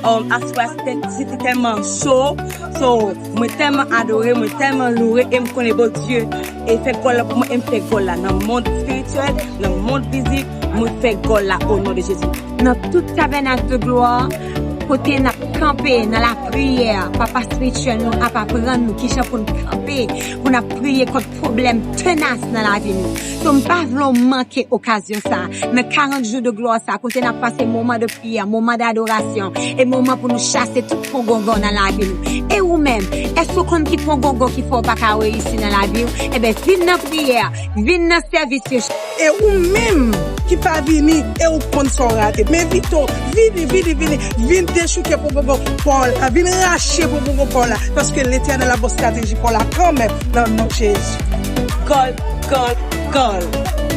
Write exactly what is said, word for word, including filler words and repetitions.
Um, aswè a se te, se te tèlman cho. So, mwen tèlman adore, mwen tèlman loure, e m konnen Bondye e fè gòl la pou mwen, e m fè gòl la nan mond espirityèl, nan mond fizik, mwen fè gòl la o non de Jezi. Nan tout tabènak de glwa, kote n ap kanpe nan lapriyè, papa espirityèl nou ap aprann nou kijan pou n kanpe, pou n ap priye kont pwoblèm tenas nan lavi nou. So, m pa vle w manke okazyon sa a. Nan karant jou de glwa sa a, kote n ap pase moman de priyè, moman dadorasyon, e moman pou nou chase tout pongongon nan lavi nou. E ou menm, èske w konn ki pongongon ki fè w pa ka reyisi nan lavi w? Ebyen, vin nan priyè, vin nan sèvis yo. E ou menm ki pa vini, e ou konn sa w rate. M envite w, vini, vini, vini, vin dechouke pongongon pa w la, vin rache pongongon pa w la, paske Letènèl ap ba w estrateji pa w la kanmenm, nan non Jezi. Gòl, gòl, gòl.